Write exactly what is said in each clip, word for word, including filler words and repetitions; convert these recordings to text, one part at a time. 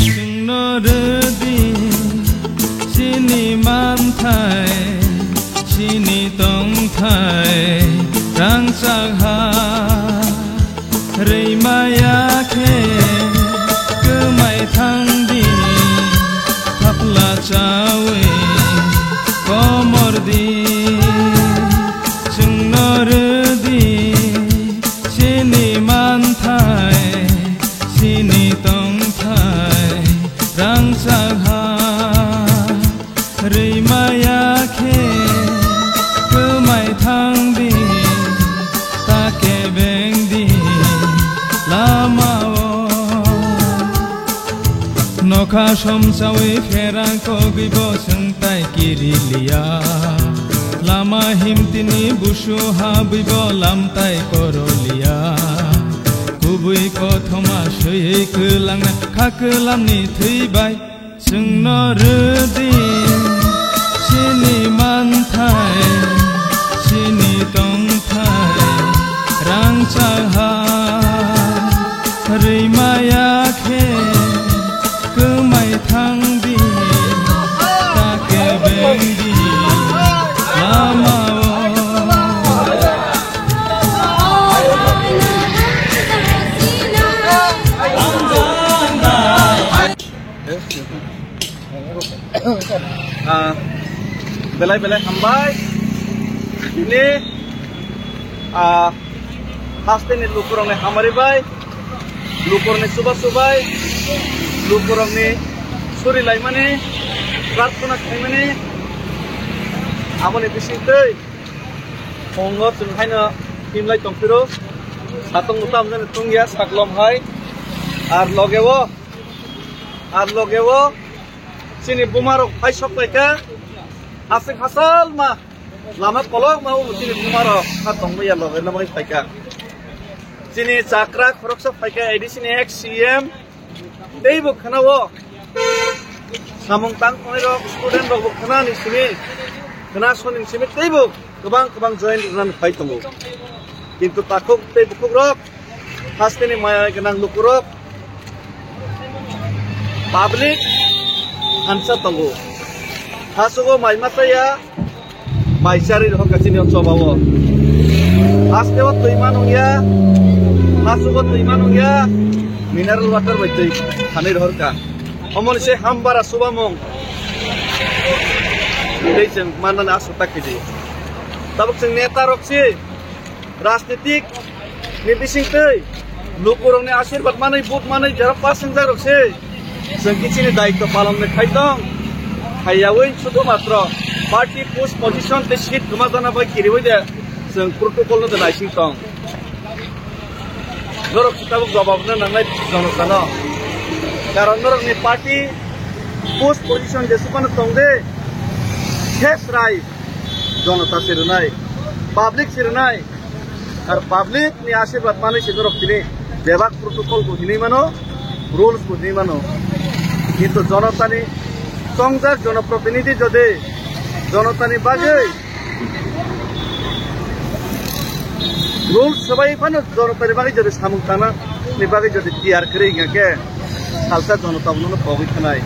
Chwngno rwdi chini manthai, chini tongthai rangchak ha. Rwimaya khe kwmai thangdi, thapla chawi komordi. Chwngno rwdi chini manthai, chini tongthai rangchak ha. Rwimaya khe kwmai thangdi, ta kebengdi lamao. Nokha somsawi pherang kogwibo chwngtai kiriliya. Lama himtini busu habwibo lamtai koroliya. Kubui kothoma swiwi kwlangna kha kwlamni thwibai. Chwngno rwdi chini manthai, chini tongthai rangchak ha. Rwimaya khe kwmai thangdi, ta kebengdi lamao. Ah, belai belai hambai. Ini, ah, hasteni lukurokni hamari bai, lukurokni chuba chubai, lukurokni suri laimani, prarthana khaimani, aboni bisingtwi phungo chwng haino himlai tongphiro, satong muta hamjani tungya saklom hai, ar logeo Ar logeo chini bumarok phai sok paikha, aswk hasalma lama kolokma o chini bumarok kha tongmaya loge lama paikha. Chini chakra khoroksa phaikha A D C ni ex C M, teibo khwnao samung tang tongnai rok, student rok bo khwnani simi, khwna soni simi teibo kwbang kwbang join rwnani phai tongo. Kintu takhuk tei bukhukrok, hasteni maya gwnang lukurok, public hansa tongo. Hasugo mai masa ya, mai chari rohor kachini o chobao. Haste o twi manung ya, hasugo twi manung ya, mineral water bai twi khanwi rohor ka. Omoni se hambara subamung. Tei chwng mannani aswk ta khidi. Tabuk chwng neta rok se rajnitik ni bisingtwi lukurokni asirbat manwi, vote manwi, jara pass wngjak rok se chwng kichini daityo palon de khai tong. Khaiyawi sudhu matro party post position tei seat kwma jana bai kiriwi de chwng protocol no de naising tong. Norok se tabuk jobab rwna nangnai jonotano. Karon norokni party post position jesukmano tong de, khe srai jonota se rwnai, public se rwnai. Ar public ni asirbat manwi se norok tini bebak protocol bo hinwi mano, rules bo hinwi mano. Kintu jonotani chongjak jonoprotinidhi jodi jonotani bagwi Rules swbai phano jonotani bagwi jodi samung tangna ni bagwi jodi tiyar kwrwi wngya khe salsa jonota bono pogwi thanai.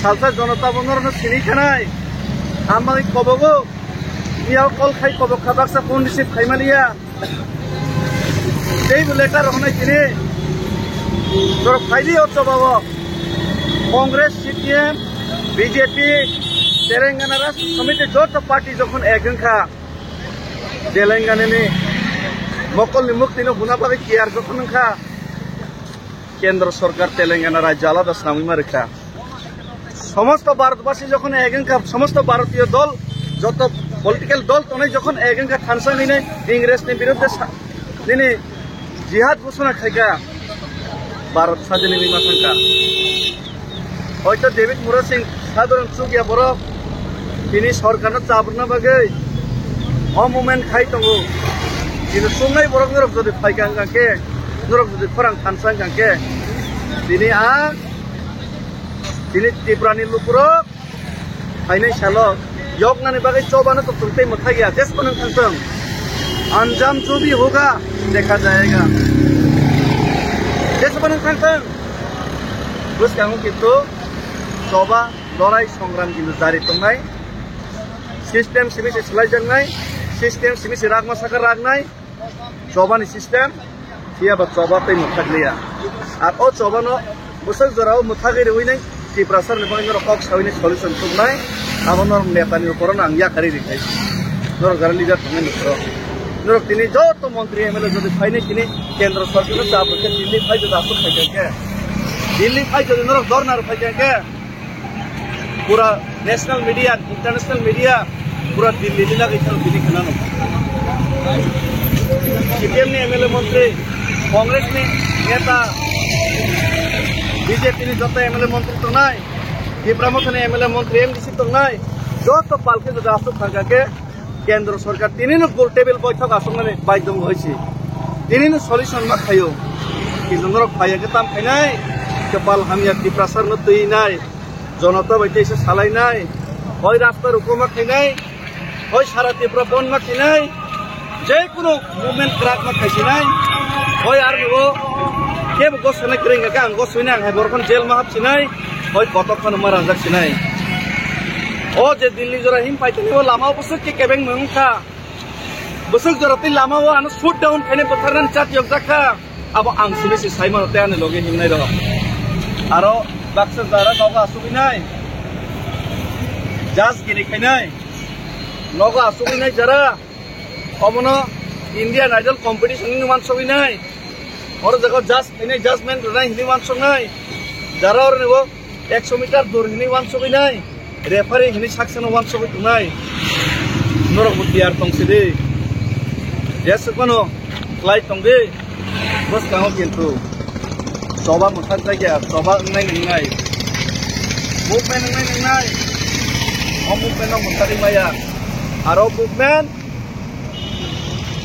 Salsa jonota bono sini thanai. Amani kobogo iya call khai kobok kha baksa phone receive khai maliya. Tei bo letter rok nai tini borok phaidi o chobao Congress, C P M, B J P, Telangana Rashtra Samiti joto party jokhon ek wngkha. Telangana ni mokol ni mukti no huna bagwi tiyar jokhon wngkha. Kendro sorkar Telangana rajya alada swnamwi ma rwkha. Somosto Bharatbasi jokhon ek wngkha, somosto Bharatiyo dol, joto political dol tongnai jokhon ek wngkha, thansa hinwi Ingres ni biruddhe sa-, nini jihad ghosona khaikha. Bharat sadin wngwi ma thangkha. Hoito David Murasing sadharon chukya borok tini sorkarno chabrwna bagwi o movement khai tongo. Tini chungnai borok norok jodi phaikha wngkha khe, norok jodi khorang thansa wngkha khe, tini a tini Tripurani lukurok phainai salo yoknani bagwi chobano to tongtwi mwthakya, jesbo nang thangthung. Anjam jo bhi hoga, dekha jayega. Jesbo nang thangthung. Bwskango kintu choba lorai songram kintu jari tongnai. System simi se swlaijaknai, system simi se rakma saka raknai. Chobani system, phiya ba choba tei mwthak liya. Ar o chobano bwswk jorao mwthagwi rwui nai Tiprasarni bagwi norok kok saui nai solution tubnai, abo norok netani uporo no ang yakarwi riknai. Norok jara leader tongnai nokro. Norok tini joto montri M L A jodi phainai tini kendro sorkarno chap rwkhe Delhi phai jodi aswk phaikha khe. Delhi phai jodi norok dorna rw phaikha khe. Pura national media, international media, pura Delhi ni lagi chalo bini khana no. C P M ni M L A montri, Congress ni neta, B J P ni joto M L A montri tongnai, Tipra Motha ni M L A montri, M D C tongnai, joto palke joto aswk thangkha khe, Kendro sorkar tinino gol table boithok aswknani baidhong hoisi. Tinino solution ma khaio. Kintu norok phaiya khe tam khainai, kwpal hamya Tiprasarno twinai, jonota bai teisa salainai, hoi rasta ruko ma khainai, hoi sara Tripura bon ma khainai, je kuno movement kwrak ma khaisinai, hoi armibo kebo gosana kwrwi hwnkha khe ang goswinai, ang hai borokno jail ma hapsinai, hoi kotok phano ma ranjak sinai. O je Delhi jora him paitani o lama o bwswk khe kebeng mung kha. Bwswk jora tei lama o ano shut down khainai bwtharnani chat yok jak kha. Abo ang sini se sai mano tei ani loge himnai rok. Aro baksa jara nogo asugwi nai. Just gini khainai. Nogo asugwi nai jara. Omono Indian Idol competition ni wansugwi nai. Oro jaga judge khainai, judgment rwnai hinwi wansuknai. Jara oroni bo ekso meter dur hinwi wansugwi nai. Referee hinwi saksano wansugwi tongnai. Norok bo tiyar tong sidi. Jeswk phano khlai tongdi. Bwskango kintu choba mwthak jakya, choba wngnai nwngnai. Movement wngnai nwngnai. O movement no mwthagwi maya. Aro movement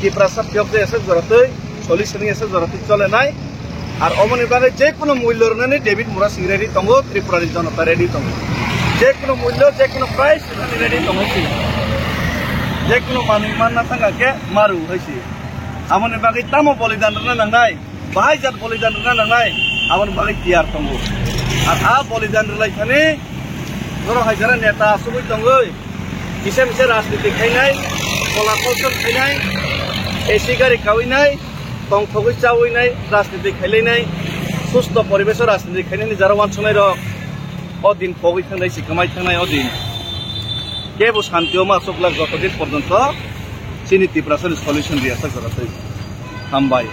Tiprasa phiyok je esek joratwi, chollish ni esek joratwi cholenai. Ar omoni bagwi je kuno mullo rwnani David Murasing ready tongo, Tripura ni jonota ready tongo. Je kuno mullo, je kuno price rwnani ready tongo si. Je kuno manwi manna thangkha khe maru hai si. Amoni bagwi tamo bolidan rwna nangnai, bahai jat bolidan rwna nangnai, amoni bagwi tiyar tongo. Ar a bolidan rwlai thani norok hai jara neta asugwi tongwi, kisa misa rajniti khainai, kola kolson khainai, A C gari kawinai, tongthogwi chawinai, rajniti khailainai, susto poribeso rajniti khainani jara wansuknai rok. O din pogwi thangnai, si kwmai thangnai o din. Kebo shanti o ma chuklak joto din porjonto chini Tiprasani solution riyasa joratwi. Hambai.